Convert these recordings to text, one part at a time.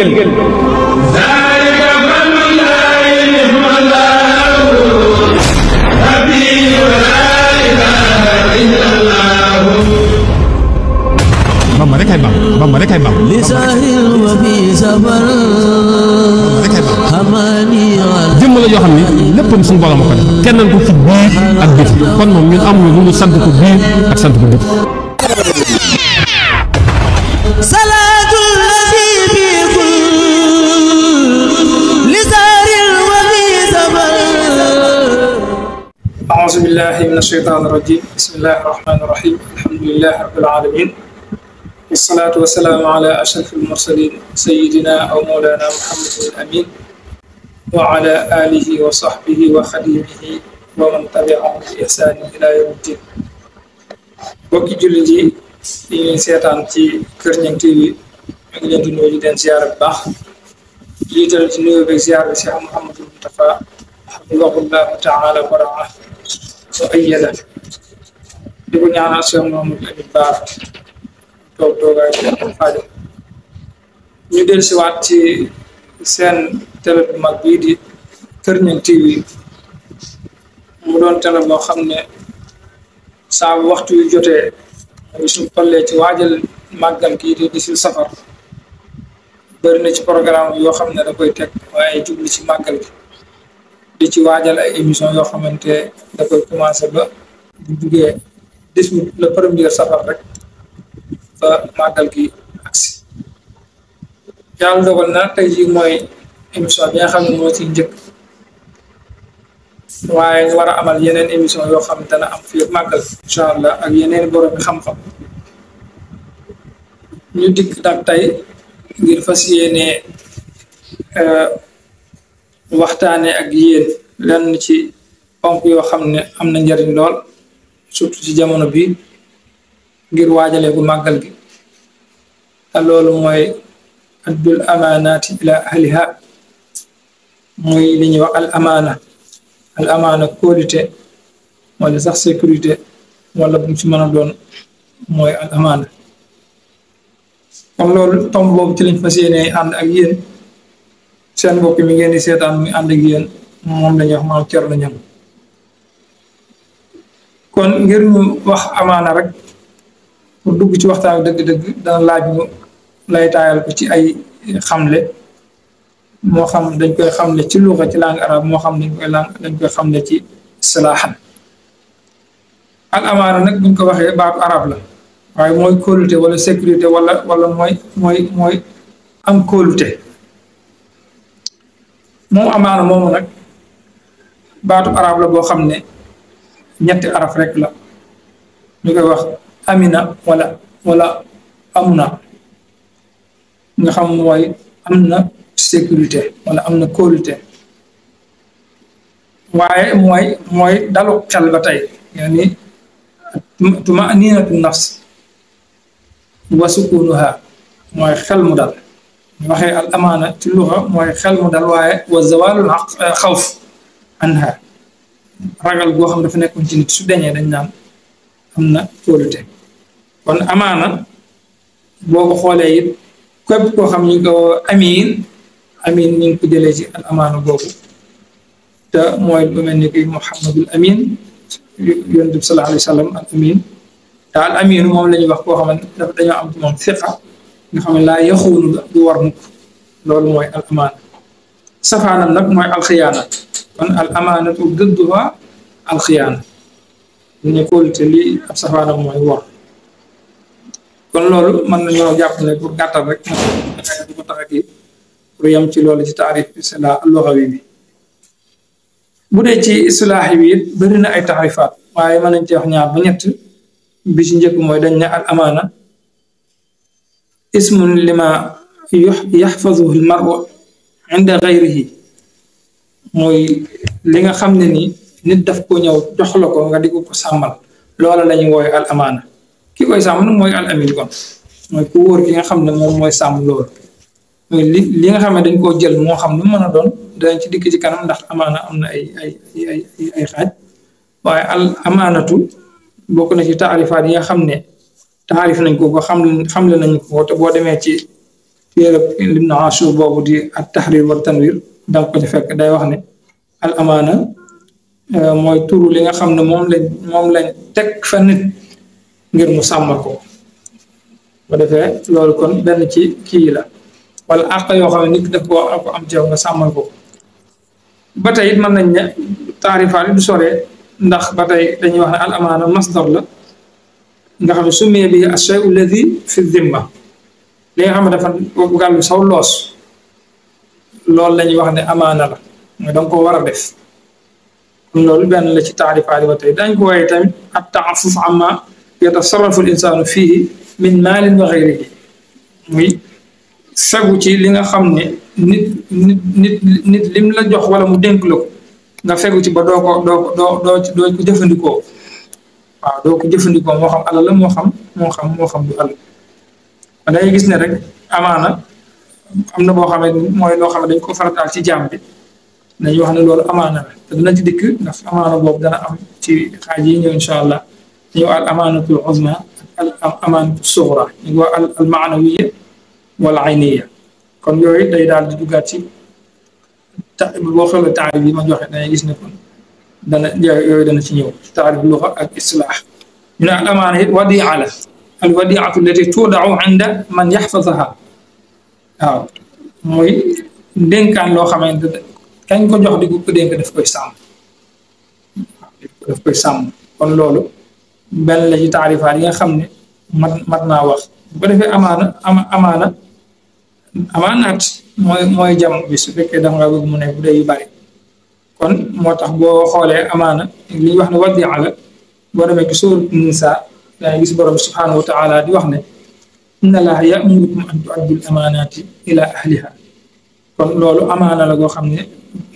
ndigal Bamba rek ay Bamba Bamba rek ay Bamba li sahil wa fi safar jëmm la yoo xam ne léppam suñu borom ko def kennal ko ci biir ak biti kon moom ñun amuñu lu sant ko biir ak sant ko biti salaatu lazi fi kulli li sahil wa fi safar a'uuzu billahi minash shaytaanir rajiim bismillahir rahmaanir rahiim alhamdulillahi rabbil aalamiin والصلاة والسلام على أشرف المرسلين سيدنا أو مولانا محمد الأمين وعلى آله وصحبه وخديمه ومن تبعهم بإحسان إلى يوم الدين bokki jullit yi ñuy seetaan ci Kër Niang TV ñu ngi leen di nuyu di leen ziar bu baax jiital ci nuyu beeg ziar bi Cheikh Mouhamadou Moustapha hafidahullahu taala wa ra'ah wa ayyada di ko ñaanal Cheikh Mouhamadou Amin Bara toogaay xaajo ñu dellusiwaat ci seen télé bu mag bii di Kër Niang TV mu doon télé boo xam ne saa bu waxtu yu jotee muy suñu tollee ci waajal màggal kii di 18 safar bëri na ci programme yoo xam ne da koy teg waaye jublu ci màggal gi di ci waajal ay émission yoo xamante da koy commencé ba bu jugee 18 le premier safar rek ba màggal gi agsi yàlla dogal na tey jii mooy émission bi nga xam ne moo ci njëkk waaye ñu war a amal yeneen émission yoo xam ne dana am fii ak màggal incha allah ak yeneen borom bi xam-xam ñu dikk nag tey ngir fas yéene waxtaane ak yéen lenn ci ponk yoo xam ne am na njariñ lool surtout ci jamono bi ngir waajalee bu màggal gi te loolu mooy addul amaanaati ila ahliha muy li ñuy wax al amaana kóolute wala sax sécurité wala bu ci mën a doon mooy al amaana kon loolu tomb boobu ci lañ fas yéene ànd ak yéen seen mbokk mi ngeen di seetaan muy ànd ak yéen moom la ñuy wax Maam Thierno Niang kon ngir ñu wax amaana rek pour dugg ci waxtaan dëgg-dëgg dana laaj ñu lay taayal ko ci ay xamle moo xam dañ koy xamle ci luxa ci langue arabe moo xam dañ koy xamle ci istilaahan al amaana nag buñ ko waxee baatu arabe la waaye mooy kóolute wala sécurité wala mooy am kóolute moom amaana moomu nag baatu arabe la boo xam ne ñetti araf rek la ñu koy wax amina wala amuna nga xam mooy am na sécurité wala am na kóolute waaye mooy dalu xel ba tey yani tumaninatu nafs wa sukunuha mooy xel mu dal ñu waxee al amaana ci luxa mooy xel mu dal waaye wa zawalul xawf anha ragal goo xam dafa nekkoon ci nit su deñee dañ naan am na kóolute kon amaana boo ko xoolee it képp koo xam ñu ko amiin ñu ngi ko jëlee ci al amaana boobu te mooy lu mel ni ki Muhammadul Amin yonent bi sallallahu alayhi wa sallam al amin te al amin moom la ñuy wax koo xamante dafa dañoo am ci moom fiqa nga xam ne laa yaxuunu la du war mukk loolu mooy al amaana safaanam nag mooy alxiyaana kon al amaanatu dëdduha alxiyaana ñu kóolute lii ab safaanam mooy war kon loolu mën nañoo jàpp ne pour gàttal rek du ko tax a kii pour yem ci loolu ci taarif bi c'est la lugawi bi bu dee ci islaahi bi it bëri na ay taarifaat waaye mën nañ ci wax ñaar ba ñett bi ci njëkk mooy dañ ne al amaana ismun lima yaxfazuhu al mar'u inda gayrihi mooy li nga xam ne ni nit daf ko ñëw jox la ko nga di ko sàmmal loola la ñuy wooye al amaana ki koy sàmm nag mooy al amin kon mooy ku wóor ki nga xam ne moom mooy sàmm loolu mooy li nga xam ne dañ koo jël moo xam lu mën a doon danañ ci dikk ci kanam ndax amaana am na ay xaaj waaye al amaanatu bokk na ci taarifaat yi nga xam ne taarif nañ ko ba xamle nañ ko te boo demee ci téere Ibn Ashur boobu di at tahrir wa tanwir danga ko ci fekk day wax ne al amaana mooy turu li nga xam ne moom lañ teg fa nit ngir mu sàmmal ko bu defee loolu kon benn ci kii la wala àq yoo xam ne nit daf ko am ci yow nga sàmmal ko ba tey it mën nañ ne taarifaat du sore ndax ba tey dañuy wax ne al amaana masdar la nga xam ne summiya bi ash-shay'u alladhi fi dhimma li nga xam ne dafa gàllu saw loos loolu la ñuy wax ne amaana la nga danga ko war a def kon loolu benn la ci taarifaat ba tey dañ ko waaye tamit at ta'affuf amma yatasarrafu al insaanu fihi min maalin wa ghayrihi muy fegu ci li nga xam ne nit lim la jox wala mu dénk la ko nga fegu ci ba doo ko jëfandikoo waaw doo ko jëfandikoo moo xam alal la moo xam du alal kon dangay gis ne rek amaana am na boo xam ne mooy loo xam ne dañ ko farataal ci jaam bi dañuy wax ne loolu amaana la te dina ci dikk ndax amaana boobu dana am ci xaaj yi ñëw incha allah ñëw al amaanatul uzma al amaanatu sughra ñu wax al maanawiya wala ayniya kon yooyu day daal di duggaat ci boo xoolee taarif yi ma joxe dangay gis ne kon yooyu dana ci ñëw taarif luxa ak islaax ñu ne al amaana it wadia la al wadiatu allati tuudau inda man yaxfasaha waaw mooy ndénkaan loo xamante ne kañ ko jox di ko dénk daf koy sàmm kon loolu benn la ci taarifaat yi nga xam ne mat naa wax bu ko defee amaanaat mooy jam bi su fekkee dafa nga bëgg mu ne bu dee yu bari kon moo tax boo xoolee amaana li ñuy wax ne wadia la boo demee ci suurat Nisaa yaa gis borom subhaanahu wa taala di wax ne inna allaha ya'murukum an tu'addu al-amaanaati ila ahliha kon loolu amaana la goo xam ne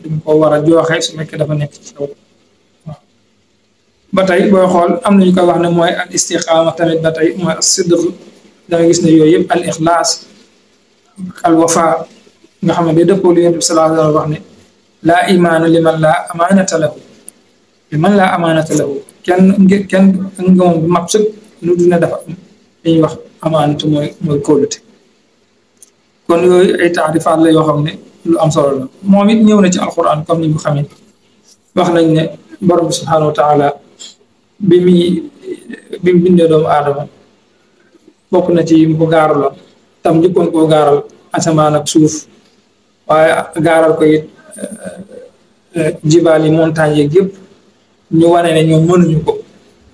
dañ ko war a joxe su fekkee dafa nekk ci kaw waaw ba tey booy xool am na ñu koy wax ne mooy al istiqaama tamit ba tey mooy as-sidq da nga gis ne yooyu yëpp al ixlaas al wafa nga xam ne day dëppoo li Yonent bi sallallahu alayhi wa sallam wax ne laa imaana liman laa amaanata lahu kenn ngëmam bu mat sëkk lu dul ne dafa am li ñuy wax amaanatu mooy kóolute kon yooyu ay taarifaat la yoo xam ne lu am solo la moom it ñëw na ci alquran comme ni ñu xamee wax nañ ne borom bi subhaanahu wa taala bi mu bindee doomu aadama bokk na ci mu ko gaaraloon tam njëkkoon koo gaaral asamaan ak suuf waaye gaaral ko it jibaal yi montagne yeeg yëpp ñu wane ne ñoom mënuñu ko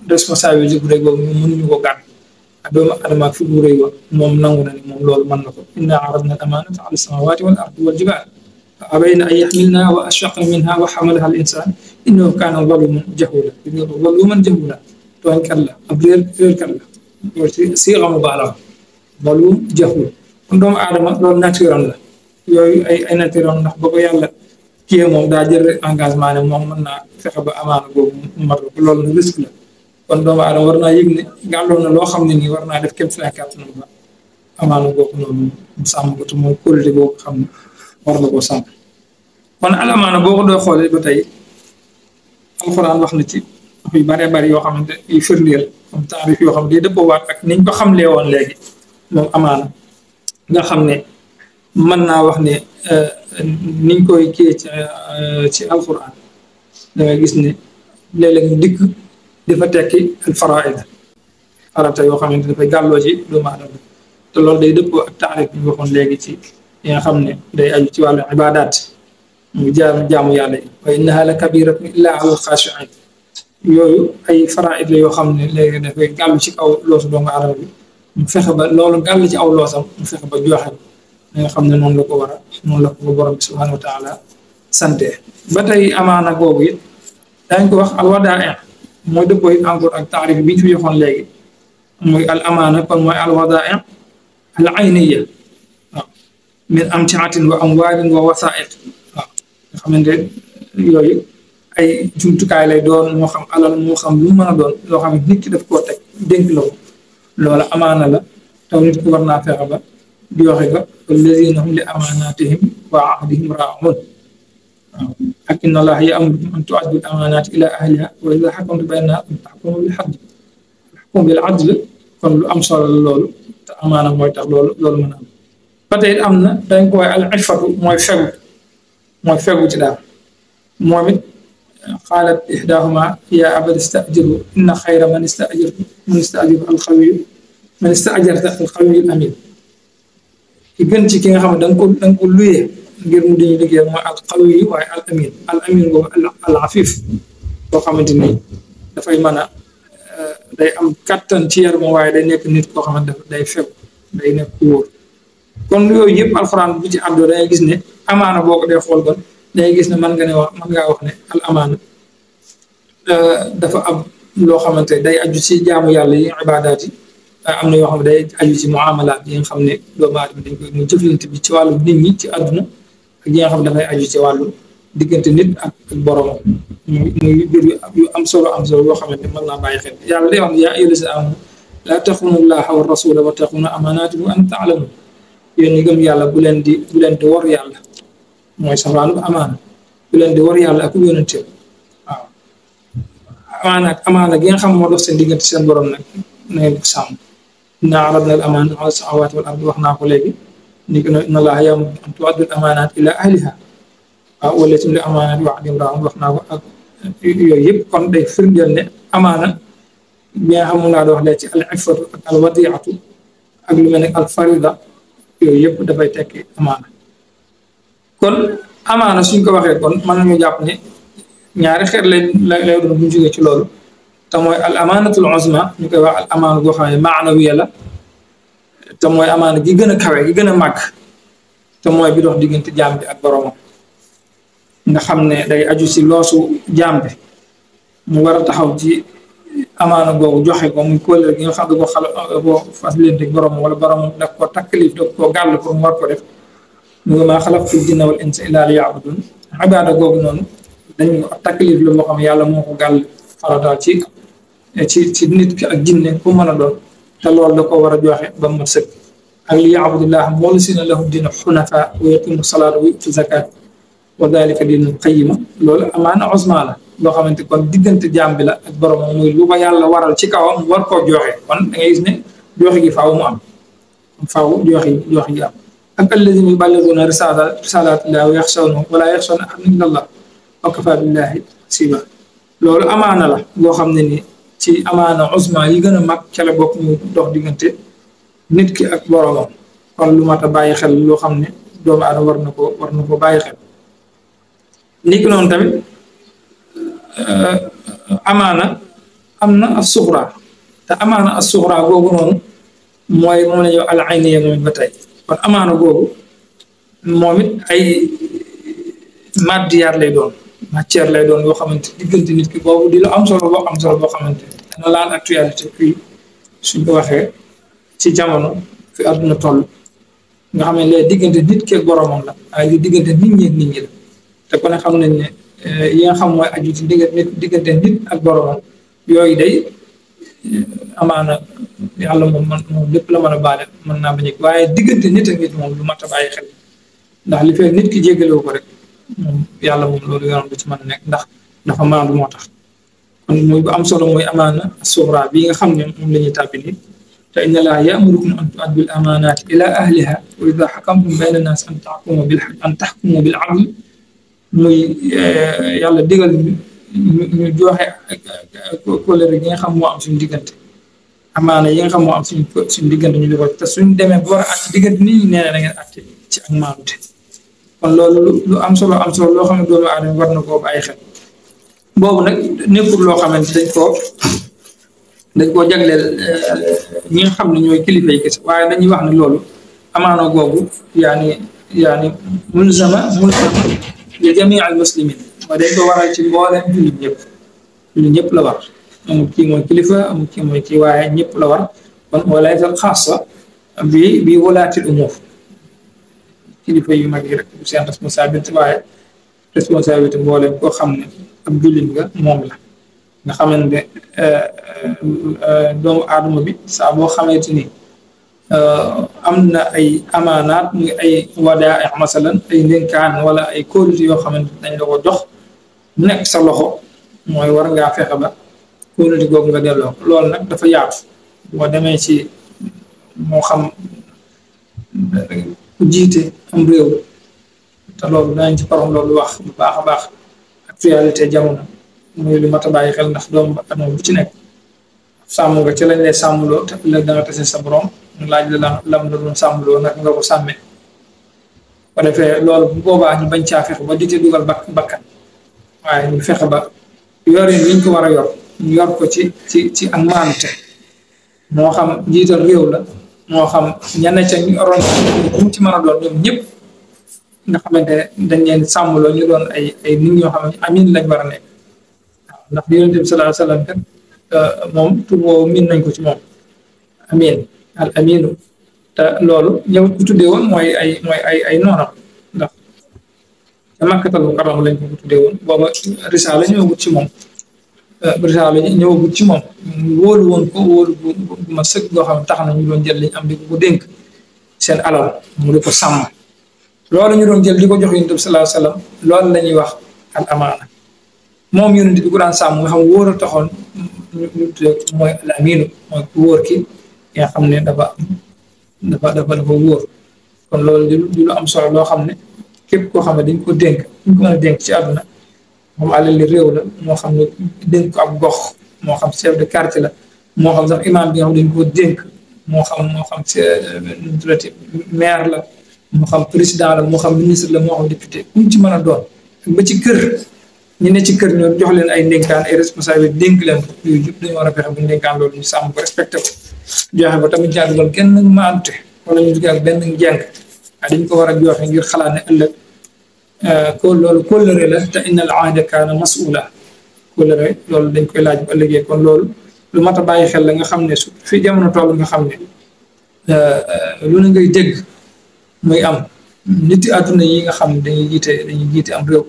responsabilité bu rëy boobu ñoom mënuñu ko gàtt ak doomu aadama ak fi bu rëy ba moom nangu na ne moom loolu mën na ko inna aradna al amanata ala samawati wal ardi wal jibal fa abayna an yaxmilna wa ashfaqna minha wa xamalaha al insan innahu kaana zaluman jahula tooñkat la ab réerkat la loolu si xamu baala zalum jahul kon doomu aadama loolu naturel la yooyu ay naturel ndax ba ko yàlla kii moom daa jël engagement ne moom mën naa fexe ba amaana boobu mu mat ko loolu na risque la kon doomu aadama war naa yëg ne gàlloon na loo xam ne nii war naa def képp lay kàttanam ba amaana boobu noonu mu sàmm ko te mooy qualité boobu xam ne war na koo sàmm kon al amaana boo ko doo xoolee ba tey alxuraan wax na ci wax yu bëree bëri yoo xamante yu firndeel comme taarif yoo xam ne day dëppoowaat ak niñ ko xamlee woon léegi moom amaana nga xam ne mën naa wax ne niñ koy kii ci alxuraan da ngay gis ne léeg-léeg mu dikk dafa tekki al faraid farata yoo xamante dafay gàlloo ci doomu aadama te loolu day dëppoo ak taarif bi ñu waxoon léegi ci yi nga xam ne day aju ci wàllu ibaadaat mu jaamu yàlla yi wa innaha la kabiratun illa ala al-xaashiin yooyu ay faraid la yoo xam ne léegi dafay gàllu ci kaw loosu doomu aadama bi mu fexe ba loolu gàll ci aw loosam mu fexe ba joxe nga xam ne noonu la ko war a noonu la ko borom bi subhanahu wa taala sante ba tey amaana boobu it dañ ko wax al wadaa mooy dëppoo it encore ak taarif bi ñu fi joxoon léegi muy al amaana kon mooy al wadaa al ayniya waaw min amtiatin wa amwaalin wa wasaiq waaw nga xamante yooyu ay jumtukaay lay doon moo xam alal moo xam lu mën a doon loo xam ne nit ki daf koo teg dénk la ko loola amaana la taw nit ki war naa fexe ba di waxe ko wallazina hum li amaanatihim wa ahdihim raa'uun waaw ak inna allaha ya'murukum an tu'addu al-amaanaati ila ahliha wa idha hakamtum bayna an tahkumu bil 'adl kon lu am solo la loolu te amaana mooy tax loolu mën a am ba ba tey am na dañ koy al ifatu mooy fegu ci daal moom it qaalat ihdaahuma yaa abati istajirhu inna xayra man istaajiru alqawiyu amin ki gën ci ki nga xam ne da nga ko luyee ngir mu diñu liggéey mooy alqawiyu waaye al amin boobu al afif boo xamante ni dafay mën a day am kattan ci yaram waaye day nekk nit koo xamante day fegu day nekk ku wóor kon yooyu yëpp alxuraan bu ci àddoo dangay gis ne amaana boo ko dee xool kon dangay gis ne mën ngaa wax ne al amaana dafa am loo xamante day aju ci jaamu yàlla yi ibaadaat yi am na yoo xam ne day aju ci muamalaat yi nga xam ne doomu aadama dañ koy mu jëflante bi ci wàllu nit ñi ci àdduna ak yi nga xam ne dafay aju ci wàllu diggante nit ak boromam muy mbir yu am solo yoo xamante mën naa bàyyi xel yàlla day wax ne yaa ayyuhal lazina aamanu laa taxuunu llaaha wa rasuula wa taxuunu amaanaatikum wa antum ta'lamuun yéen ñi gëm yàlla bu leen di wor yàlla mooy safaanu amaana bu leen di wor yàlla ak yónenteem waaw amaana gi nga xam moo dox seen diggante seen borom nag na ngeen ko sàmm innaa aradna al amaanata ala samaawaati wal ardi wax naa ko léegi ni ko inna llaaha ya'muru an tu'addu al amaanaati ilaa ahlihaa waaw wala itam li amaanaati wa'din raam wax naa ko ak yooyu yëpp kon day firndeel ne amaana bi nga xam laa doon wax léegi ci al iffatu ak al wadiatu ak lu mel ne al farida yooyu yëpp dafay tekki amaana kon amaana suñ ko waxee kon mën nañu jàpp ne ñaari xeet lay doon bu ñu jógee ci loolu te mooy al amaanatul uzma ñu koy wax al amaana goo xam ne maanawiya la te mooy amaana gi gën a kawe gi gën a màgg te mooy bi dox diggante jaam bi ak boromam nga xam ne day aju ci loosu jaam bi mu war a taxaw ci amaana googu joxe ko muy kóoleel gi nga xam ne boo fas leen teg boromam wala boromam daf ko takkilif daf ko gàll pour mu war ko def mu maa xalaqtul jinna wal insa illaa liya'budun ibaada googu noonu dañ ko takkilif la boo xam ne yàlla moo ko gàll farataal ci nit ki ak jinne ku mën a doon te loolu da ko war a joxe ba mu mat sëkk ak li ya'budullaha muxlisiina lahu diina xunafaa wa yuqiimu salaata wa yu'tu zakaat wa daalika diinul qayyima loolu amaana uzma la loo xamante kon diggante jaam bi la ak boromam muy lu ko yàlla waral ci kawam war koo joxe kon da ngay gis ne joxe gi faaw mu am faaw joxe gi am ak allaziina yuballighuuna risaalaatillaahi wa yaxshawnahu wa laa yaxshawna ahadan illallah wa kafaa billaahi hasiiba loolu amaana la boo xam ne ni ci amaana uzma yi gën a mag ca la bokk mu dox diggante nit ki ak boromam kon lu mat a bàyyi xel loo xam ne doomu aadama war na ko bàyyi xel ni ki noonu tamit amaana am na as-suxra te amaana as-suxra googu noonu mooy moom la ñuy wax al-ayniya moom it ba tey kon amaana googu moom it ay matière lay doon yoo xamante diggante nit ki boobu di la am solo boo xamante dana laal actualité fii suñ ko waxee ci jamono fi àdduna toll nga xam ne léegi diggante nit ki ak boromam la waaye di diggante nit ñi ak nit ñi la te kon xam nañ ne yi nga xam mooy aju ci diggante nit ak boromam yooyu day amaana yàlla moom lépp la mën a baale mën naa bañ a waaye diggante nit ak nit moom lu mat a bàyyi xel ndax li fekk nit ki jéggalewu ko rek moom yàlla moom loolu yoonam du ci mën a nekk ndax dafa maandu moo tax kon mooy bu am solo mooy amaana suxra bii nga xam ne moom la ñuy tàbbi nii te inna llaaha ya'murukum an tu'addu al-amaanaati ilaa ahlihaa wa izaa hakamtum bayna n-naasi an tahkumu bil 'adl muy yàlla digal ñu joxe kóllëre gi nga xam moo am suñu diggante amaana yi nga xam moo am suñu diggante ñu di ko te suñu demee ba war a àtte diggante nit ñi nee na da ngeen àtte ci ak maanute kon loolu lu am solo loo xam ne doomu aadama war na koo bàyyi xel boobu nag nekkul loo xamante dañ koo jagleel ñi nga xam ne ñooy kilifa yi kese waaye dañuy wax ne loolu amaana googu yaani mulzama li jamii al muslimin mooy dañ ko waral ci mbooleem jullit ñëpp la war amul kii mooy kilifa amul kii mooy kii waaye ñëpp la war kon walaysal xaasa bi walaatil umuur kilifa yu mag yi rek du seen responsabilité waaye responsabilité mbooleem koo xam ne ab jullit nga moom la nga xamante doomu aadama bi saa boo xamante ni am na ay amaanaat muy ay wadaa masalan ay ndénkaan wala ay kóolute yoo xamante dañ la ko jox nekk sa loxo mooy war ngaa fexe ba kóolute googu nga delloo ko loolu nag dafa yaatu boo demee ci moo xam ku jiite am réew te loolu danañ ci borom loolu wax bu baax a baax actualité jamono muy lu mat a bàyyi xel ndax doomu adama bu ci nekk sàmm nga ci lañ lay sàmmloo te ëllëg da nga tase sa borom mu laaj la lam la doon sàmmloo nag nga ko sàmmee ko defee loolu bu boobaa ñu bañ caa fexe ba di ci dugal bakkan waaye ñu fexe ba yorin liñ ko war a yor ñu yor ko ci ak maanute moo xam jiital réew la moo xam ñenn ca ñu oroon ñu ci mën a doon ñoom ñëpp nga xamante ne dañ leen sàmmloo ñu doon ay nit ñoo xam ne amin lañ war a nekk waaw ndax yonent bi sallallahu alayhi wasallam kat moom tur boobu miin nañ ko ci moom amin al aminu te loolu ñëw ku tuddee woon mooy ay noonam ndax ca Makkatal Mukarrama lañ ko tuddee woon booba risaala ñëwagut ci moom risaala ñëwagut ci moom wóolu woon ko wóolu bu ma sëkk goo xam ne tax na ñu doon jël liñ am di ko dénk seen alal mu di ko sàmm loolu ñu doon jël di ko jox yonent bi sallallahu alayhi wasallam loolu la ñuy wax al amaana moom yonent bi ku daan sàmm nga xam wóor a taxoon ñu tuddee mooy al aminu mooy ku wóor ki nga xam ne dafa wóor kon loolu di lu am solo loo xam ne képp koo xam ne dañ ko dénk ñu ko mën a dénk ci àdduna moom alal li réew la moo xam ne dénk ko ab gox moo xam chef de quartier la moo xam sax imam bi nga xam dañ ko dénk moo xam maire la moo xam président la moo xam ministre la moo xam député ku ci mën a doon ba ci kër ñu ne ci kër ñoo jox leen ay ndénkaan ay responsabilité dénk leen ko yooyu yëpp dañu war a fexe bu ndénkaan loolu ñu sàmm ko respecté ko joxe ko tamit jaadugal kenn maante wala ñu dugal benn njàng dañ ko war a joxe ngir xalaat ne ëllëg ko loolu kóllëre la te innal ahda kaana mas'uula kóllëre loolu dañ koy laaj bu ëllëgee kon loolu lu mat a bàyyi xel la nga xam ne su fi jamono toll nga xam ne lu ne ngay dégg muy am nit yi àdduna yi nga xam ne dañuy jiite am réew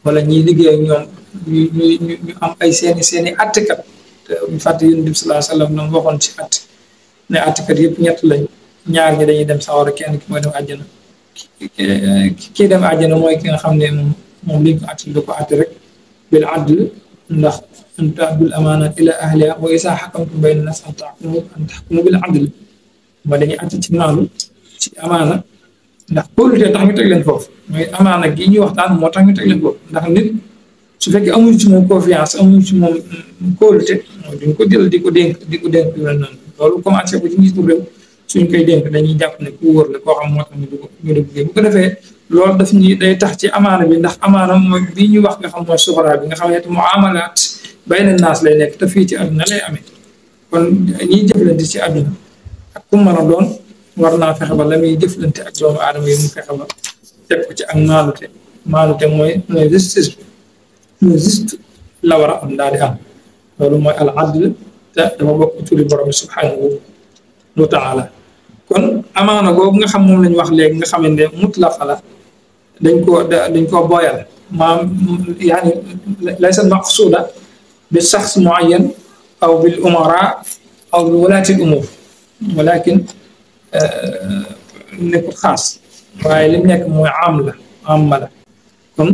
wala ñiy liggéey ak ñoom ñu am ay seeni attekat te ñu fàtte yonent bi sallallahu alayhi wasallam na mu waxoon ci att ne attekat yëpp ñett lañ ñaar ñi dañuy dem sawara kenn ki mooy dem àjjana kii dem àjjana mooy ki nga xam ne moom liñ ko att du ko àtte rek bil adl ndax an tu'addul amaanaat ila ahliha wa izaa hakamtum bayna naas an tahkumu bil adl mooy dañuy àtte ci maandu ci amaana ndax kóolute tax ñu teg leen foofu mooy amaana gi ñuy waxtaan moo tax ñu teg leen foofu ndax nit su fekkee amuñu ci moom confiance amuñu ci moom kóolute mooy duñ ko jël di ko dénk yu mel noonu loolu commencé ko ci njiitu réew suñ koy dénk dañuy jàpp ne ku wóor la koo xam moo tax ñu dugg bu ko defee loolu daf ñuy day tax ci amaana bi ndax amaana mooy bii ñu wax nga xam mooy suxraa bi nga xam ne muamalaat bayna naas lay nekk te fii ci àdduna lay amee kon ñiy jëflante ci àdduna ak ku mën a doon war naa fexe ba la muy jëflante ak doomu aadama yi mu fexe ba teg ko ci ak maanute mooy justice bi mooy juste la war a am daal di am loolu mooy al adl te dafa bokk turi borom bi subhanahu wa taala kon amaana boobu nga xam moom lañ wax léegi nga xamante ne mutlaqa la dañ koo booyal maam yaani laysa maqsuuda bi shaxs muayyan aw bil umara aw bi walaati umur walakin nekkul xaas waaye li mu nekk mooy amma la kon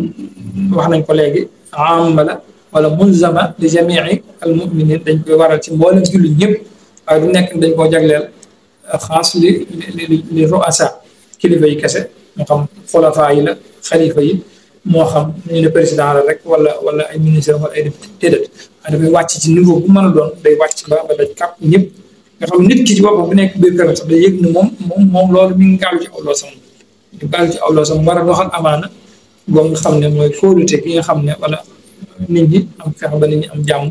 wax nañ ko léegi amma la wala mulzama li jamii al muminin dañ koy waral ci mboolem jullit ñëpp waaye du nekk dañ koo jagleel xaas li ruasa kilifa yi kese moo xam xulafaa yi la xalifa yi moo xam ñu ne président la rek wala ay ministre wala ay député déedéet waaye dafay wàcc ci niveau bu mën a doon day wàcc ba daj kàpp ñëpp nga xam nit ki ci boppam bu nekk biir këram sax day yëg ni moom loolu mi ngi gaalu ci aw loosam war a doxal amaana boobu nga xam ne mooy kóolute ki nga xam ne wala nit ñi am fexe ba nit ñi am jàmm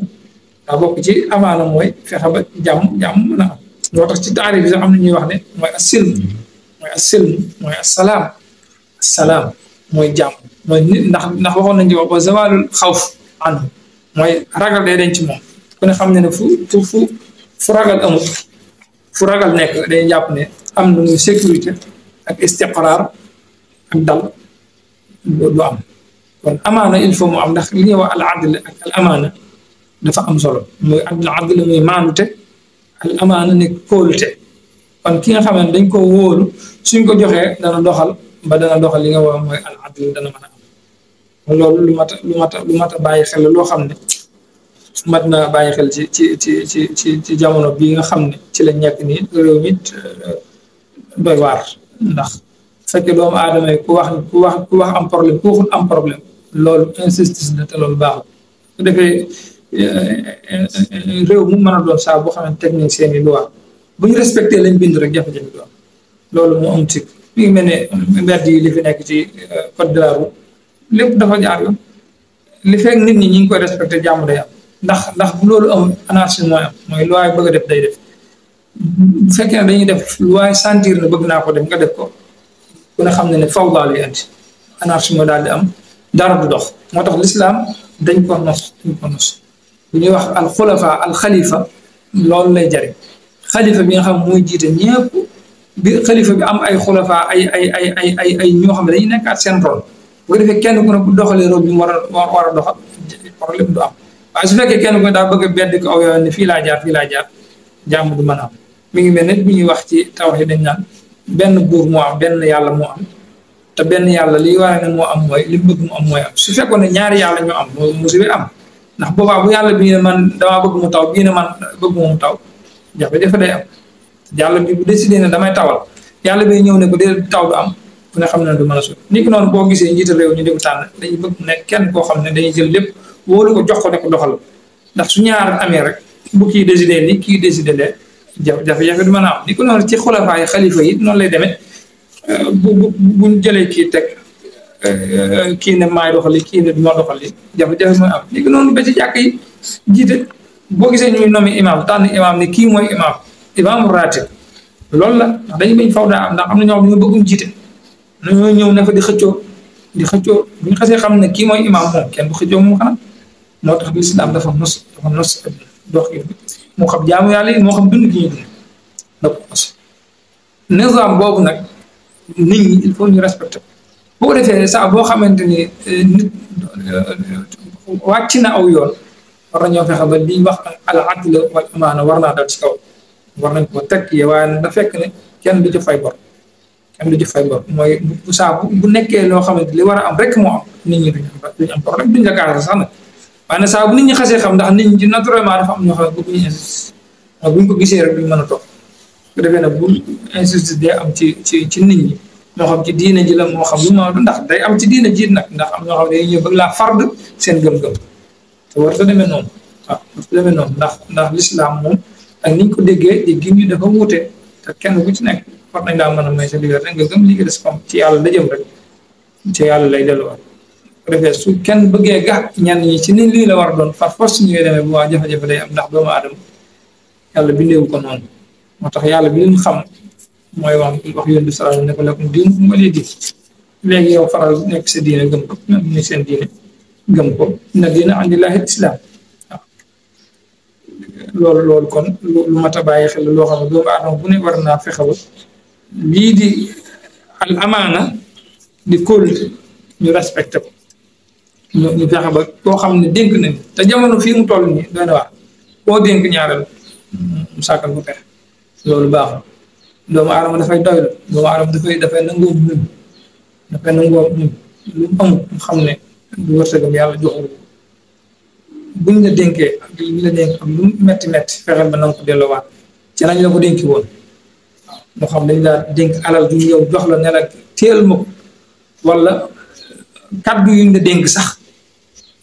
daa bokk ci amaana mooy fexe ba jàmm mën a am moo tax ci taarif bi sax am na ñuy wax ne mooy as-silm mooy assalaam mooy jàmm mooy nit ndax waxoon nañ ci wax ba zawalul xawf anhu mooy ragal day denc moom ku ne xam ne fu ragal amul fu ragal nekk dañuy jàpp ne am na muy sécurité ak istiqraar ak dal du am kon amaana il faut mu am ndax li ñuy wax al adl ak al amaana dafa am solo muy al adl muy maanute al amaana nekk kóolute kon ki nga xam ne dañ ko wóolu suñ ko joxee dana doxal li nga wax mooy al adl dana mën a am loolu lu mat a bàyyi xel loo xam ne mat na bàyyi xel ci jamono bii nga xam ne ci la nekk nii réew mi doy waar ndax fekkee doomu aadama yi ku wax am problème ku waxul am problème loolu injustice la te loolu baaxul su defee réew mu mën a doon saa boo xam ne teg nañ seen i loi bu ñu respecté lañ bind rek jafe-jafe doon loolu moo am ci mi ngi mel ne mbedd yi li fi nekk ci code de la route lépp dafa jaar yoon li fekk nit ñi ngi koy respecté jàmm day am ndax bu loolu am anarchie mooy am mooy loi bëgg a def day def bu fekkee ne dañuy def loi sentir ne bëgg naa ko def nga def ko ku ne xam ne ne fawda lay andi anarchie moo daal di am dara du dox moo tax l'islam dañ ko nos bu ñuy wax al xulafa al xalifa loolu lay jariñ xalifa bi nga xam mooy jiite ñëpp bi xalifa bi am ay xulafa ay ñoo xam ne dañuy nekkaat seen rôle bu ko defee kenn ku ne bu doxalee rôle bi mu war a doxal problème du am waaye su fekkee kenn ku ne daa bëgg a bedd ko aw yoon ne fii laa jaar jàmm du mën a am mi ngi mel ne bu ñuy wax ci tawax yi dañ naan benn buur moo am benn yàlla moo am te benn yàlla liy wane ne moo am mooy li bëgg mu am mooy am su fekkoon ne ñaari yàlla ñoo am musiba am ndax boobaa bu yàlla bi ne man damaa bëgg mu taw bii ne man bëgg mu taw jafe-jafe day am yàlla bi bu décidé ne damay tawal yàlla bi ñëw ne ko dee taw du am ku ne xam ne du mën a sot ni ki noonu boo gisee njiital réew ñu di ko tànn dañuy bëgg nekk kenn koo xam ne dañuy jël lépp wóolu ko jox ko ne ko doxal ndax su ñaar amee rek bu kii décidé li kii décidé lee jafe-jafe du mën a am ni ko noonu ci xulafaa yi xalifa yi noonu lay demee buñ jëlee kii teg kii ne maay doxali kii ne du ma doxali jafe-jafe mooy am ni ko noonu ba ci jàkk yi jiite boo gisee ñuy nomi imam tànn imam ne kii mooy imam ratib loolu la ndax dañu bañ faw daa am ndax am na ñoo xam ne bëggum jiite nañoo ñëw ne fa di xëccoo bu ñu xasee xam ne kii mooy imam moom kenn du xëccoo moom xanaa moo tax lislaam dafa nos dox gi moo xam jaamu yàlla yi moo xam dund gi ñu dund da ko nos nizam boobu nag nit ñi il faut ñu respecté boo ko defee saa boo xamante ni nit wàcc na aw yoon war nañoo fexe ba li wax al adl wal amaana war naa dal ci kaw war nañ ko teg waaye da fekk ne kenn du ci fay bor mooy bu saa bu nekkee loo xamante li war a am rek moo am nit ñi duñ am problème duñ la gaasa sax nag waaye nag saa bu nit ñi xasee xam ndax nit ñi naturellement dafa am ñoo xam ne bëgguñu injustice buñ ko gisee rek duñ mën a toog su defee nag bu injustice day am ci nit ñi moo xam ci diine ji la moo xam lu ma ndax day am ci diine ji nag ndax am ñoo xam ne dañuy ñëw bëgg laa fard seen gëm-gëm te war ta demee noonu waaw war ta demee noonu ndax l'islam moom ak niñ ko déggee déggin ñu dafa wuute te kenn ku ci nekk war nañ laa mën a may sa liberté nga gëm liggéey des comme ci yàlla la jëm rek ci yàlla lay delluwaat bu defee su kenn bëggee gàtt ñenn ñi ci ni lii la war a doon par force ñuy demee bu waa jafe-jafe day am ndax doomu aadama yàlla bindeewu ko noonu moo tax yàlla bi leen xam mooy wax yoon bi salaam ne ko lakum diinukum waliya diin léegi yow faral nekk sa diine gëm ko ñoom ñu seen diine gëm ko inna diina indallaahi l-islaam waaw loolu kon lu mat a bàyyi xel loo xam ne doomu aadama bu ne war naa fexe ba lii di al amaana di kóolute ñu respecté ko ñu fexe ba koo xam ne dénk nañ te jamono fii mu toll nii doy na waar koo dénk ñaareel mu sàkkal ko pexe loolu baaxul doomu aadama dafay doylu doomu aadama dafay nangoo muñ lu mu amul mu xam ne du wërsëgam yàlla joxul buñ la dénkee ak li la dénk ak lu metti fexeel ba na nga ko delloowaat ci nañ la ko dénki woon waaw moo xam dañ laa dénk alal ju yow jox la ne la téel ma ko wala kaddu yuñ la dénk sax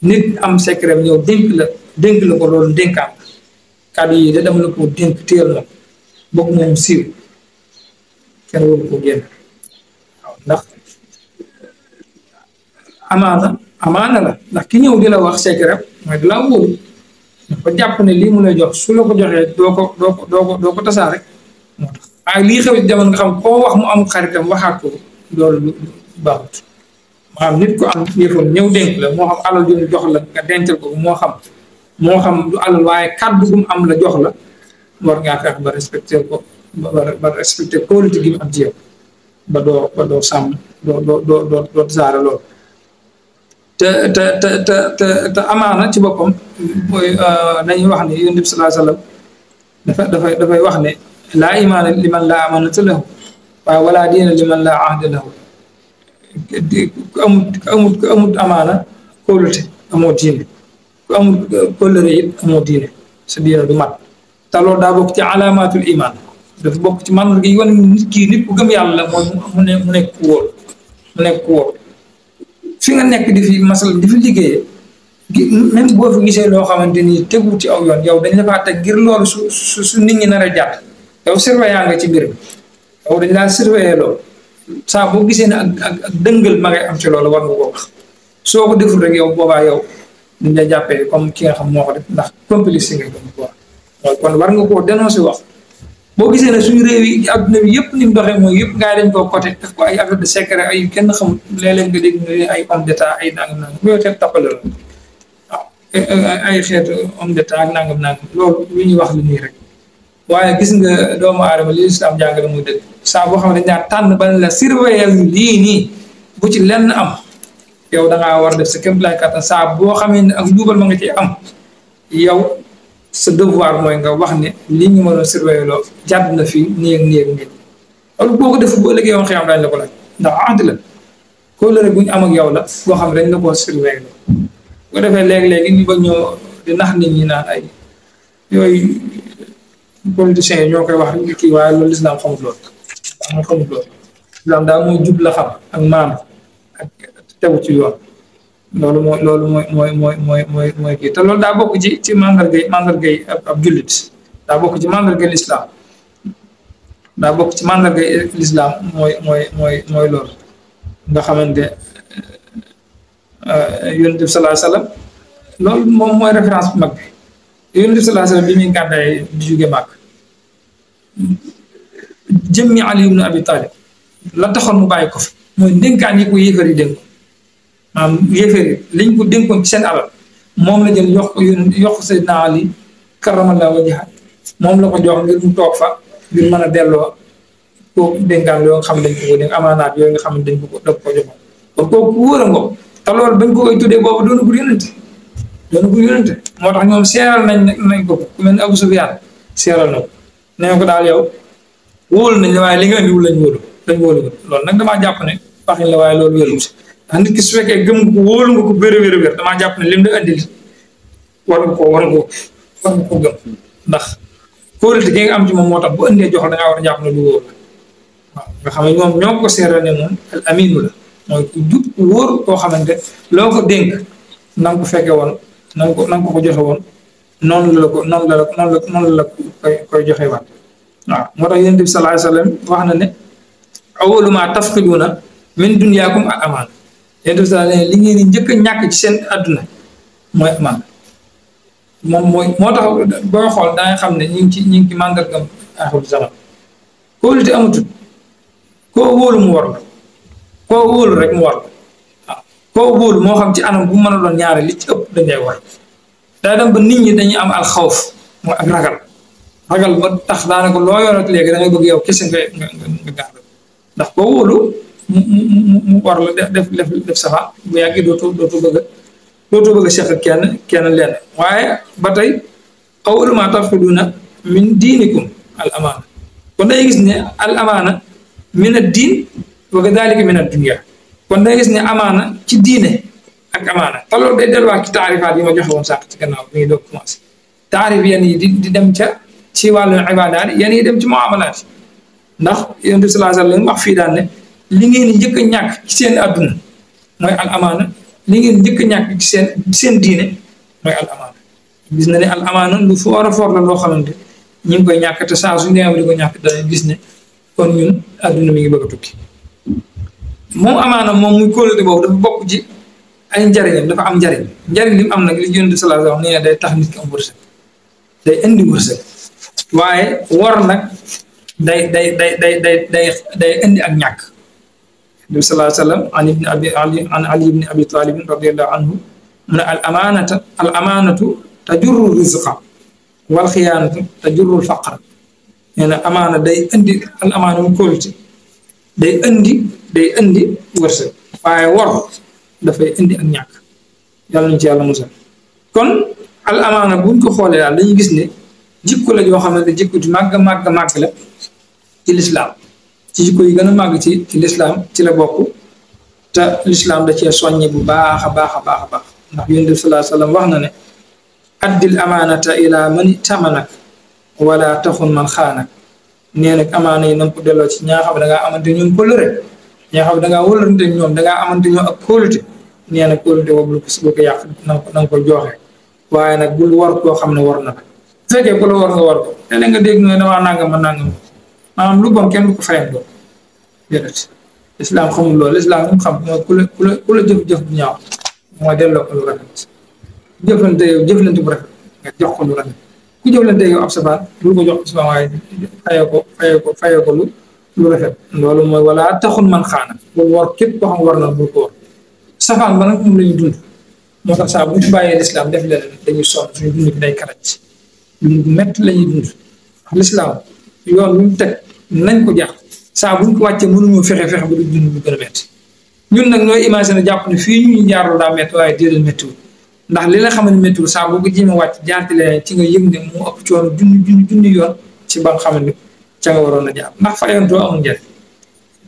nit am secret ñëw dénk la ko loolu dénkaat kaddu yi da dama la ko dénk téel ma ko bokk moom siiw kenn waru ko génn waaw ndax amaana la ndax ki ñëw di la wax secret mooy di la wóolu dafa jàpp ne lii mu lay jox su la ko joxee doo ko tasaa rek moo tax waaye lii xew ci jamono nga xam koo wax mu am xaritam waxaat ko loolu baaxut maanaam nit ko am yëfoon ñëw dénk la moo xam alal ju jox la nga dencal ko moo xam du alal waaye kàddu gu mu am la jox la war ngaa fex ba respecté ko ba respecté qualité gi mu am ci yow ba doo sàmm doo tasaare loolu te amaana ci boppam mooy dañuy wax ne yonent bi sallallahu alayhi wasallam dafay wax ne laa imaana liman laa amaanata lahu waaye wala diina liman laa ahda lahu ku amut amaana kóolute amoo diine ku amut kóllëre it amoo diine sa diine du mat te loolu daa bokk ci alaamaatul iman dafa bokk ci mandarga yi wane nit kii nit ku gëm yàlla la mooy mu nekk ku wóor mu nekk ku wóor fi nga nekk di fi masal di fi liggéeyee même boo fi gisee loo xamante ni tegu ci aw yoon yow dañ la faa teg ngir loolu su nit ñi nar a jàpp yow surveillant nga ci mbir mi yow dañ laa surveiller loolu saa boo gisee ne ak dëngal ma ngay am ci loolu war nga koo wax soo ko deful rek yow boobaa yow dañ la jàppee comme ki nga xam moo ko def ndax complice nga doon quoi kon war nga koo dénoncer wax boo gisee ne suñu réew yi adduna bi yëpp ni mu doxee mooy yëpp gars yi dañ koo côté def ko ay affaire de secret ay kenn xamul léeg-léeg nga dégg ay homme d'état ay nangam yooyu xeet tappale la waaw ay xeetu homme d'état ak nangam loolu lu ñuy wax lu nii rek waaye gis nga doomu aadama li islam jàngale muy dëgg saa boo xam ne dañ daan tànn ba la surveiller ñu lii nii bu ci lenn am yow da ngaa war a def sa kéem lay kattan saa boo xamee ne ak luubal ma nga ci am yow sa devoir mooy nga wax ne lii ñu mën a surveiller loo jàdd na fii nii ak nii ak nii loolu boo ko def bu ëllëgee yoon xëy dañ la ko laaj ndax ahd la kóllëre bu ñu am ak yow la boo xam ne dañ la koo surveiller loo bu ko defee léegi-léegi ñu ba ñoo di nax nit ñi naan ay yooyu politiciens yi ñoo koy wax kii waaye loolu lislaam xamut loolu lislaam daal mooy jub la xam ak maanu ak tegu ci yoon loolu mooy kii te loolu daa bokk ci mandargay ab jullit daa bokk ci mandargay lislaam mooy loolu nga xamante yonent bi sallallahu alayhi wasallam loolu moom mooy référence bu mag bi yonent bi sallallahu alayhi wasallam bi muy gàddaay di jóge Màkk jëmmi Ali ibn Abi Talib la taxoon mu bàyyi ko fi mooy ndénkaan yi ko yéefar yi dénk maanaam yéefar yi liñ ko dénkoon ci seen alal moom la jël yox Seydina Ali karamallahu wajhahu moom la ko jox ngir mu toog fa ngir mën a delloo kooku dénkaan yoo nga xam ne dañ ko dénk amaanaat yooyu nga xam ne dañ ko joxoon kon kooku wóor a ngoog te loolu bañ ko koy tuddee boobu doonagul yónente moo tax ñoom seeral nañ ko ku mel ne Abu Sufyaan seeral na ko nee ko daal yow wóolu nañ la waaye li nga indiwul lañ wóolu loolu nag damaa jàpp ne waxin la waaye loolu wéru si ndax nit ki su fekkee gëm nga ko wóolu nga ko wér damaa jàpp ne lim da andil war nga ko gëm ndax kóolute gi nga am ci moom moo tax bu indee jox da ngaa war a jàpp ne lu wóor waaw nga xam ne ñoom ñoo ko seeral ne moom al aminu la mooy ku jub ku wóor koo xamante loo ko dénk na nga ko fekke woon na nga ko joxe woon noonu la koy joxe waat waaw moo tax yonent bi sallallahu alayhi wasallam wax na ne awwalu maa tafqiduuna min dunyaakum al amaana yonent bi sallallahu alayhi wasallam li ngeen di njëkk a ñàkk ci seen adduna mooy amaana moom moo tax booy xool da nga xam ne ñu ngi ci màndargam aaxiru zaman kóolute amatul koo wóolu mu war la koo wóolu rek mu war la waaw koo wóolu moo xam ci anam bu mën a doon ñaare li ci ëpp dañ lay war daa dem ba nit ñi dañuy am al xawf mooy ak ragal ba tax daanaka loo yor ak léegi da ngay bëgg yow kese nga gàddu ndax koo wóolu mu war la def safa bu yàggee dootoo bëgg a seq kenn lenn waaye ba tey awwalu maa tafqiduuna min diinikum al amaana kon day gis ne al amaana min ad diin wa kadalika min ad dunya kon day gis ne amaana ci diine ak amaana te loolu day delluwaat ci taarifaat yi ma joxe woon sànq ci gannaaw bi ñuy doog commencé taarif yenn yi di dem ci wàllu ibaadaat yenn yi dem ci muamalaat ndax yonent bi sallallahu alayhi wasallam wax fii daan ne li ngeen di njëkk a ñàkk ci seen adduna mooy al amaana li ngeen njëkk a ñàkk ci seen diine mooy al amaana gis na ne al amaana lu foor a foor la loo xamante ñu ngi koy ñàkk te saa suñu demee di ko ñàkk dañuy gis ne kon ñun adduna mi ngi bëgg a tukki moom amaana moom muy kóolute boobu dafa bokk ci ay njariñam dafa am njariñ li mu am nag li yonent bi sallallahu alayhi wasallam nee day tax nit ki am wërsëg day indi wërsëg waaye wor nag day indi ak ñàkk nabi sallallahu alayhi wasallam an ali ibn abi talib radiyallahu anhu mu ne al amaanatu tajurru rizqa wal xiyaanatu tajurru faqra nee na amaana day indi al amaana mu kóolute day indi wërsëg waaye wor dafay indi ak ñàkk yàlla nañu ci yàlla musal kon al amaana buñ ko xoolee daal dañuy gis ne jikko la yoo xamante jikko di màgg la ci lislaam ci jikko yi gën a màgg ci lislaam ci la bokk te lislaam da cee soññe bu baax a baax ndax yonent bi sallallahu alayhi wasallam wax na ne addil amaanata ila man tamanak wala taxun man xaanak nee nag amaana yi na nga ko delloo ci ñaa xam ne da ngaa amante ñoom kóllëre ñaa xam ne da ngaa wëlërante ñoom da ngaa amante ñoom ak kóolute nee na kóolute boobu lu ko yàq na nga ko joxe waaye nag bul war koo xam ne war na la bu fekkee ku la war nga war ko léeg-léeg nga dégg nga damaa nangam ma nangam maanaam lu bon kenn du ko fayandoo déedéet lislaam xamul loolu lislaam li mu xam mooy ku la jëf-jëf bu ñaaw mooy delloo ko lu rafet jëflante bu rafet nga jox ko lu rafet ku jëflante yow ab safaan bul ko jox safaan waaye fayee ko lu rafet loolu mooy wala taxul man xaana bul war képp koo xam war na bul ko war safaan ba nag moom la ñu dund moo tax saa bu ñu bàyyee lislaam def leneen dañuy sonn suñu dund bi day karaj dund bu métti la ñuy dund wax lislaam yoon lu ñu teg nañ ko jàpp saa buñ ko wàccee mënuñoo fexe ba du dund bu gën a métti ñun nag ñooy imaginer jàpp ne fii ñu jaarul daa métti waaye déedéet méttiwul ndax li la xam ne méttiwul saa boo ko jéem a wàcc jaarti leneen ci nga yëg ne moo ëpp coono junni yoon ci ba nga xam ne ca nga waroon a jaar ndax fayantoo amul njëriñ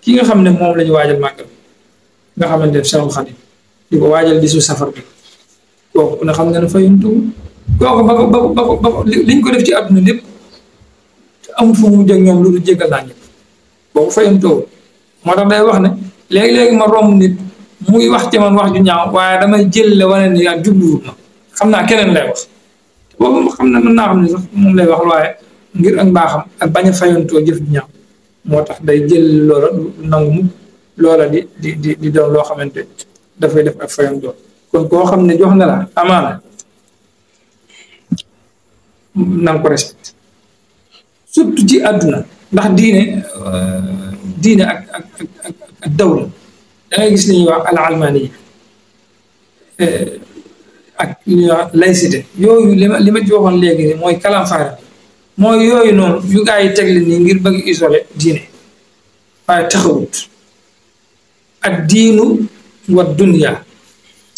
ki nga xam ne moom la ñu waajal màggal nga xamante ne Cheikhul Khadim di ko waajal di su safar bi kooku na xam nga ne fayantoo kooku ba ko liñ ko def ci àdduna lépp amul fu mu jëg ñoom loolu jéggal naa ñëpp boobu fayantoo moo tax day wax ne léegi-léegi ma romb nit muy wax ci man wax ju ñaaw waaye damay jël la wane ni yaa jubluwut ma xam naa keneen lay wax boobu xam ne mën naa xam ne sax moom lay wax waaye ngir ak mbaaxam ak bañ a fayantoo jëf ju ñaaw moo tax day jël loola nangu mukk loola di doon loo xamante dafay def ak fayantoo kon koo xam ne jox na la amaana na nga ko respecté surtout ci àdduna ndax diine ak dawla da ngay gis li ñuy wax al almani ak li ñuy wax laïcité yooyu li ma ci waxoon léegi ni mooy kalamfaare mooy yooyu noonu yu gaa yi tegle nii ngir bëgg isolé diine waaye taxawut ak diinu wa dunya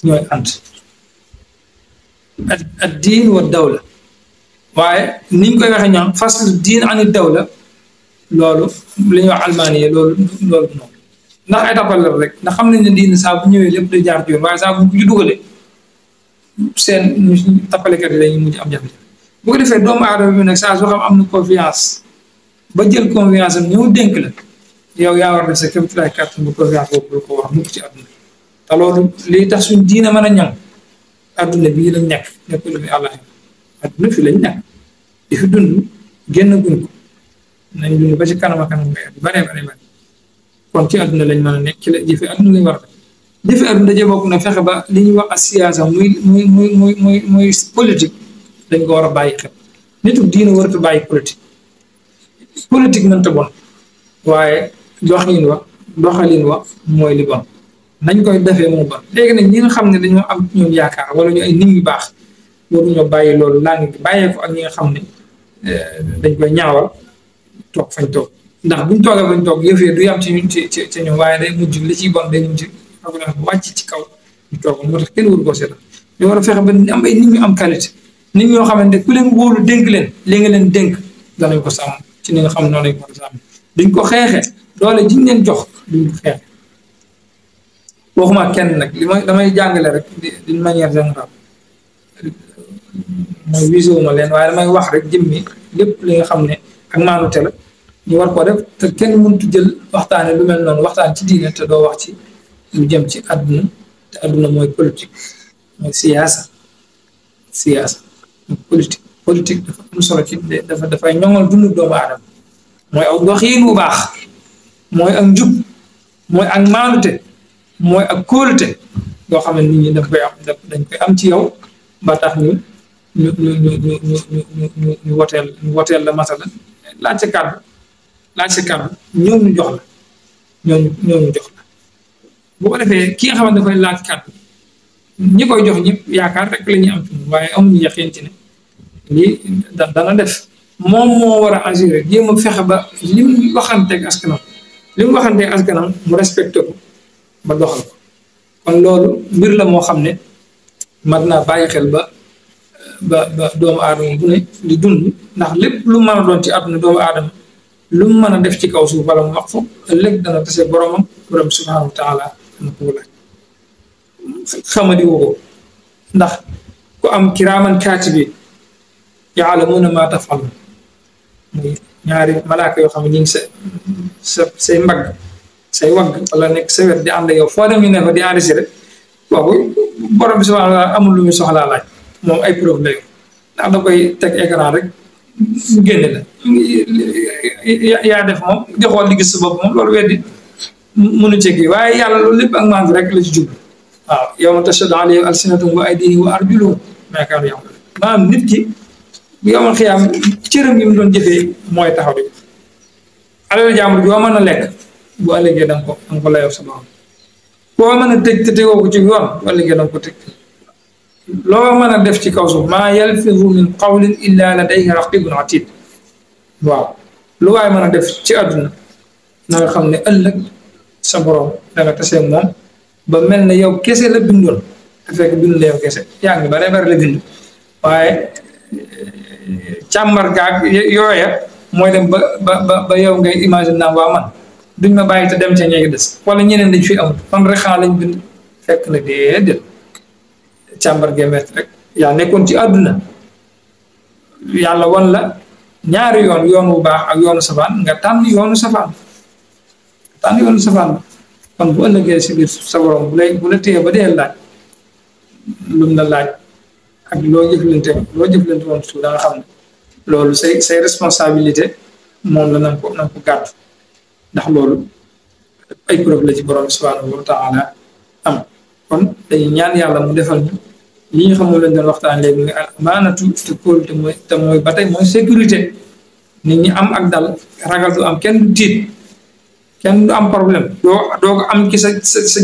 ñooy ànd ak diin wa dawla waaye niñ koy waxee ñoom fasl diin ani dawla loolu li ñuy wax almani yi loolu noonu ndax ay tapal la rek ndax xam nañ ne diine saa bu ñëwee lépp day jaar ci yoon waaye saa bu ñu dugalee seen tappalekat yi dañuy mujj am jafe-jafe bu ko defee doomu aadama bi nag saa soo xam am na confiance ba jël confiance am ñëw dénk la yow yaa war a def sa kéemtulaay kàttan bu confiance boobu lu ko wax mukk ci àdduna te loolu lii tax suñ diine mën a ñam àdduna bii lañ nekk nekkul fi àlla àdduna fi lañ nekk di fi dund génn guñ ko nañ dund ba ci kanam a kanam ngay bare kon ci àdduna lañ mën a nekk ci la jëfe àdduna lañ war a def jëfe àdduna daje bokk na fexe ba li ñuy wax ak siyaasa muy politique dañ ko war a bàyyi xel nitu diine warut a bàyyi politique mënta bon waaye doxalin wa mooy li bon nañ koy defee moo bon léegi nag ñi nga xam ne dañoo am ñoom yaakaar wala ñu ay nit ñu baax waruñoo bàyyi loolu laa ngi bàyyee ko ak ñi nga xam ne dañ koy ñaawal toog fañ toog ndax buñ toogee fañ toog yëf yi du yam ci ñoom waaye day mujj li ciy bon day mujj wàcc ci kaw ñu toog moo tax kenn waru koo seetal ñu war a fexe ba am ay nit ñu am qualité nit ñoo xamante ku leen wóolu dénk leen li nga leen dénk danañ ko sàmm ci ni nga xam ne noonu lañ ko war a sàmm duñ ko xeexee doole jiñ leen jox duñ ko xeexe waxuma kenn nag damay jàngale rek d'une manière générale mooy wisewuma leen waaye damay wax rek jëmmi lépp li nga xam ne ak maanute la ñu war ko def te kenn mënut jël waxtaane lu mel noonu waxtaan ci diine te doo wax ci lu jëm ci àdduna te àdduna mooy politique mooy siyaasa politique dafa am solo ci dafay ñoŋal dundu doomu aadama mooy aw doxiin bu baax mooy ak njub mooy ak maanute mooy ak kóolute yoo xam ne nit ñi dañ koy am ci yow ba tax ñu woteel la masala laaj sa kàddu ñoom ñu jox la ñoom ñu jox la bu ko defee ki nga xamante dafay laaj kàddu ñi koy jox ñëpp yaakaar rek la ñuy am ci moom waaye amuñu yaqin ci ne lii dana def moom moo war a assuré jéem a fexe ba li mu waxanteeg askanam mu respecté ko ba doxal ko kon loolu mbir la moo xam ne mat naa bàyyi xel ba doomu aadama bu ne di dund ndax lépp lu mën a doon ci àdduna doomu aadama lu mu mën a def ci kaw suuf wala mu wax foofu ëllëg dana tase borom subhanahu wa taala na ko laaj xamadi woo ko ndax ku am kiraaman kaatibi yaalamuuna maa taf'aluun muy ñaari malaaka yoo xam ne ñu ngi say mbagg say wagg wala nekk sa wet di ànd yow foo dem ñu ne fa di enregistré kooku borom bi subhanahu wa taala amul lu muy soxlaa laaj moom ay preuve la ndax da koy teg écran rek mu génne la yaa def moom di xool di gis sa bopp moom loolu weddi mënu cegi waaye yàlla loolu lépp ak maandu rek la ci jublu waaw yawma tashhadu alayhim alsinatuhum wa aydihim wa arjuluhum maa kaanu ya'maluun maanaam nit ki yawmal xiyaam cëram yi mu doon jëfee mooy taxaw bi alal jàmbur joo mën a lekk bu ëllëgee da nga ko layoo sa borom boo mën a tëj te tegoo ko ci yoon bu ëllëgee da nga ko tëj loo mën a def ci kaw suuf maa yalfizu min qawlin illa ladayhi raqibun atid waaw lu waay mën a def ci àdduna na nga xam ne ëllëg sa borom da nga tasee moom ba mel ne yow kese la bindoon te fekk bindu la yow kese yaa ngi bare bare la bind waaye càmbar gaag yooya mooy dem ba yow ngay imagine naa waa man duñ ma bàyyi te dem ca ñeegi des wala ñeneen dañ fi amul man rek xanaa lañ bind fekk na déedéet càmbar gemet rek yaa nekkoon ci àdduna yàlla wan la ñaari yoon bu baax ak yoonu safaan nga tànn yoonu safaan kon bu ëllëgee si biir sa borom bu la téye ba dee laaj lum la laaj ak loo jëflante woon su da nga xam ne loolu say responsabilité moom la na ko gàddu ndax loolu ay preuve la ci borom subhanahu wa taala am kon dañuy ñaan yàlla mu defal ñu li ñu xam ne lañ doon waxtaan léegi nga amaanatu te kóolute mooy ba tey mooy sécurité nit ñi am ak dal ragal du am kenn du tiit kenn du am problème doo ko am ci sa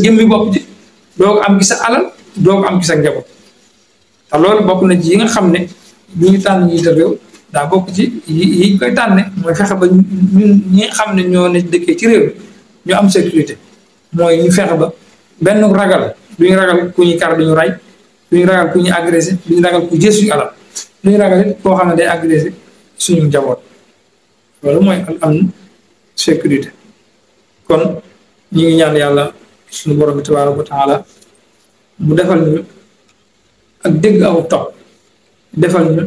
jëmmi bopp ji doo ko am ci sa alal doo ko am ci sa njaboot te loolu bokk na ci yi nga xam ne bu ñu tànn ñi te réew daa bokk ci yi koy tànne mooy fexe ba ñun ñi nga xam ne ñoo ne dëkkee ci réew ñu am sécurité mooy ñu fexe ba benn ragal duñu ragal ku ñu kar duñu ray duñu ragal ku ñu agressé duñu ragal ku jël suñu alal duñu ragal it koo xam ne day agressé suñu njaboot loolu mooy am sécurité kon ñu ngi ñaan yàlla suñu borom bi tabaaraka wa taala mu defal ñu ak dégg aw topp defal ñu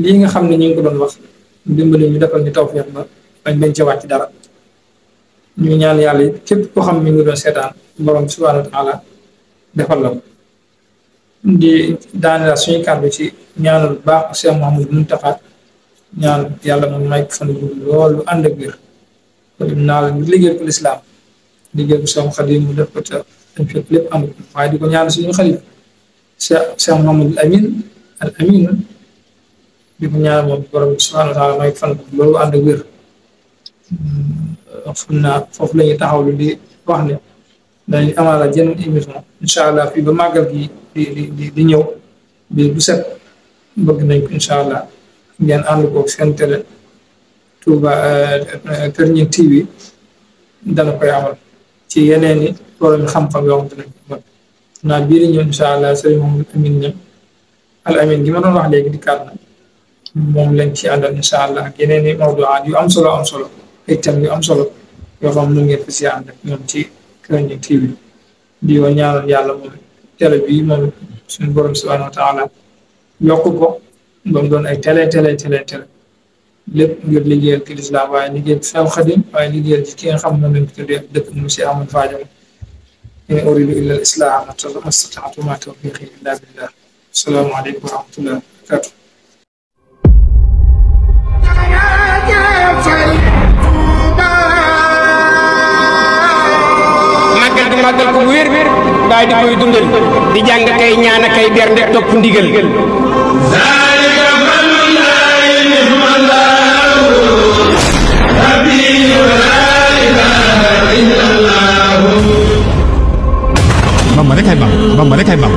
lii nga xam ne ñu ngi ko doon wax dimbali ñu defal ñu tawfiq ba bañ ca wàcc dara ñu ngi ñaan yàlla it képp koo xam ne mi ngi doon seetaan borom bi subhanahu wa taala defal la ko di daaneel suñu kàddu ci ñaanal baax Cheikh Mouhamadou Mountakha ñaan yàlla moom may fan bu loolu ànd ak wér naal liggéeyal ko lislaam liggéeyal ko Cheikh Khadim mu def ko te dañ fekk lépp amul waaye di ko ñaan suñu xalif Cheikh Mouhamadou al Amin di ko ñaan moom borom bi subhanahu wa taala may fan bu loolu ànd ak wér xam naa foofu la ñuy taxawlu di wax ne dañuy amaala jeneen émission incha allah fii ba màggal gi di ñëw bi bu set bëgg nañ ko incha allah ngeen ànd ko seen télé Touba Kër Ñi TV dana koy amal ci yeneen i borom xam-xam yoo xamante ne naa bii di ñëw incha allah sëriñ Mouhamadou Amin ñam al amin gi ma doon wax léegi di kàddu na moom lañ ci àndal incha allah ak yeneen i mawduwaat yu am solo ay thèmes yu am solo yoo xam ne ngeen fi si ànd ak ñoom ci Kër Ñi TV di ko ñaanal yàlla moom télé bi moom suñu borom subhanahu wa taala yokk ko ba mu doon ay télé lépp ngir liggéeyal ki lislaam waaye liggéeyal Seex Xaadim waaye liggéeyal ci ki nga xam ne lañ ko tuddee dëkk mu si Ahmad Fadiama in uridu illa al islaah ma stata'tu ma tawfiqi illa billah assalaamu aleykum wa rahmatullahi wa barakatuh màggal ko bu wér daal di koy dundal di jàng kay ñaan kay bernde topp ndigal Bamba rek ay bam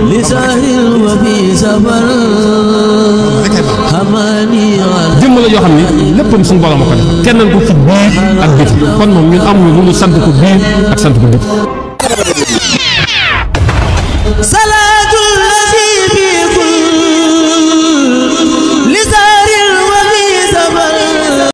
jëmm la yoo xam ne léppam suñu borom a ko def kennal ko ci biir ak biti kon moom ñun amuñu lu sant ko biir ak sant ko biti